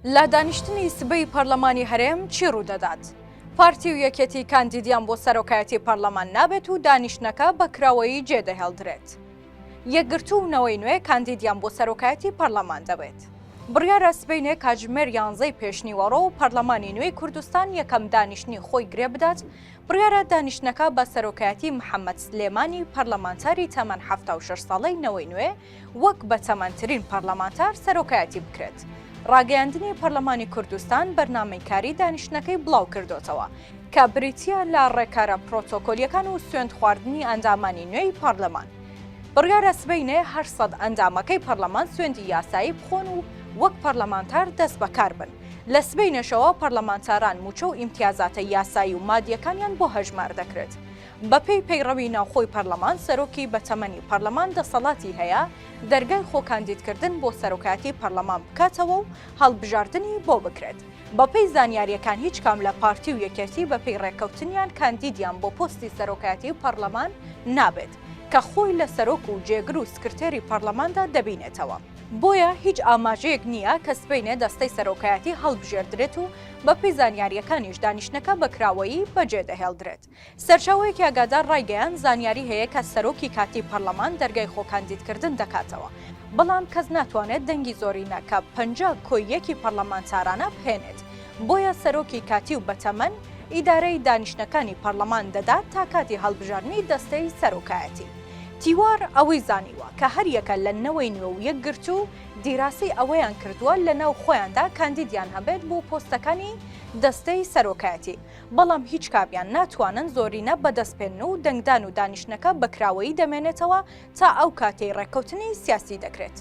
لە دانیشتنی سبەی پەرلەمانی هەرێم چی ڕوودەدات؟ پارتی و یەکێتی کاندیدیان بۆ سەرۆکایەتی پەرلەمان نابێت و دانیشتنەکە بە کراوەیی جێدەهێڵدرێت. یەکگرتوو و نەوەی نوێ کاندیدیان بۆ سەرۆکایەتی پەرلەمان دەبێت. بڕیارە سبەینێ کاتژمێر یانزەی پێشنیوەڕۆ پەرلەمانی نوێی کوردستان یەکەم دانیشتنی خۆی گرێ بدات، بڕیارە دانیشتنەکە بە سەرۆکایەتی محەمەد سلێمانی پەرلەمانتاری تەمەن 76 ساڵەی نەوەی نوێ وەک بەتەمەنترین پەرلەمانتار سەرۆکایەتی بکرێت. ڕاگەیاندنی پەرلەمانی کوردستان بەرنامەی کاری دانیشتنەکەی بڵاوکردۆتەوە کە بریتییە لە ڕێکارە پرۆتۆکۆلییەکان و سوێند خواردنی ئەندامانی نوێی پەرلەمان. بڕیارە سبەینێ 800 ئەندامەکەی پەرلەمان سوێندی یاسایی بخۆن و وەک پەرلەمانتار دەستبەکار بن. لە سبەینێشەوە پەرلەمانتاران مووچە و ئیمتیازاتە یاسایی و مادییەکانیان بۆ هەژمار دەکرێت. بەپێی پەیڕەوی ناوخۆی پەرلەمان، سەرۆکی بەتەمەنی پەرلەمان دەسەڵاتی هەیە دەرگای خۆکاندیدکردن بۆ سەرۆکایەتی پەرلەمان بکاتەوە و هەڵبژاردنی بۆ بکرێت. بەپێی زانیارییەکان هیچ کام لە پارتی و یەکێتی بەپێی رێککەوتنیان کاندیدیان بۆ پۆستی سەرۆکایەتی پەرلەمان نابێت، کە خۆی لە سەرۆک و جێگر و سکرتێری پەرلەماندا دەبینێتەوە. بۆیە هیچ ئاماژەیەک نییە کە سبەینێ دەستەی سەرۆکایەتی هەڵبژێردرێت و بەپێی زانیارییەکانیش دانیشتنەکە بە کراوەیی بەجێدەهێڵدرێت. سەرچاوەیەکی ئاگادار ڕایگەیاند، زانیاری هەیە کە سەرۆکی کاتی پەرلەمان دەرگای خۆکاندیدکردن دەکاتەوە، بەڵام کەس ناتوانێت دەنگی زۆرینە کە 50 کۆی یەکی پەرلەمانتارانە بهێنێت، بۆیە سەرۆکی کاتی و بەتەمەن ئیدارەی دانیشتنەکانی پەرلەمان دەدات تا کاتی هەڵبژاردنی دەستەی سەرۆکایەتی. تیوار ئەوەی زانیوە کە هەریەکە لە نەوەی نوێ و یەکگرتوو دیراسەی ئەوەیان کردووە لەناو خۆیاندا کاندیدیان هەبێت بۆ پۆستەکانی دەستەی سەرۆکایەتی، بەڵام هیچ کامیان ناتوانن زۆرینە بەدەست بێنن و دەنگدان و دانیشتنەکە بە کراوەیی دەمێنێتەوە تا ئەو کاتەی ڕێککەوتنی سیاسی دەکرێت.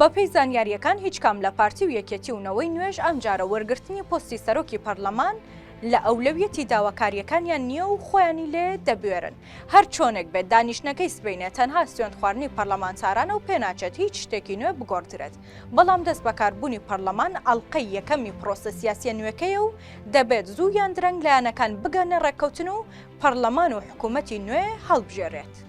بەپێی زانیارییەکان هیچ کام لە پارتی و یەکێتی و نەوەی نوێش ئەمجارە وەرگرتنی پۆستی سەرۆکی پەرلەمان لە ئەولەویەتی داواکارییەکانیان نییە و خۆیانی لێ دەبوێرن. هەر چۆنێک بێت دانیشتنەکەی سبەینێ تەنها سوێندخواردنی پەرلەمانتارانە و پێناچێت هیچ شتێکی نوێ بگۆڕدرێت. بەڵام دەستبەکاربوونی پەرلەمان ئەڵقەی یەکەمی پرۆسە سیاسییە نوێکەیە و دەبێت زوو یان درەنگ لایەنەکان بگەنە ڕێککەوتن و پەرلەمان و حکوومەتی نوێ هەڵبژێرێت.